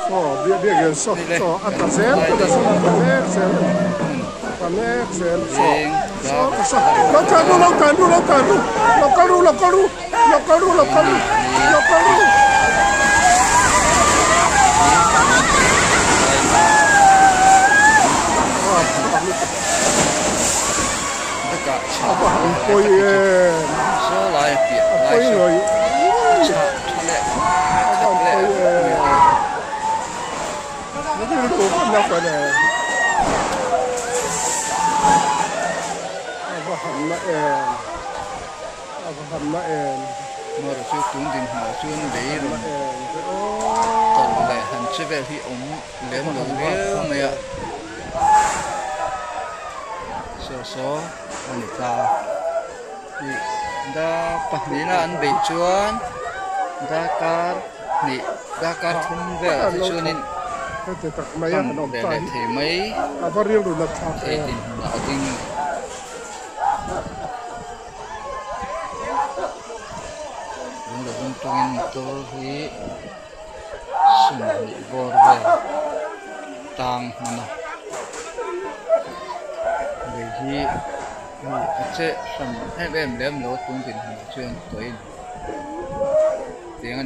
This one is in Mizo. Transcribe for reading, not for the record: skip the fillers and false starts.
Saw biakin saw saw a tla zel ka tla zel a tla mek zel a ni tla mek zel saw saw ka saw lo tlan ru lo tlan ru lo tlan ru lo kal ru lo kal ru lo kal ru lo kal ru lo kal ru. A va han pawi em a pawi ngawih ngawih a va han pawi em rilru a na fan e a va han na em a va han na em Mawra chu tun dinhmunah chuan lei rawn tawlh leh han che vel hi awm lem lo viau mai a saw saw a ni ta ih dar pahnihna an beih chuan darkar hnih darkar thum velah te chuanin hman ve leh thei mai thei dinhmunah a ding. Lung tawngin motor hi sawmhnih bawr vel tang hman a lei hi hei a che hran em em lem lo a tun dinhmunah chuan tawhin tiang a ni.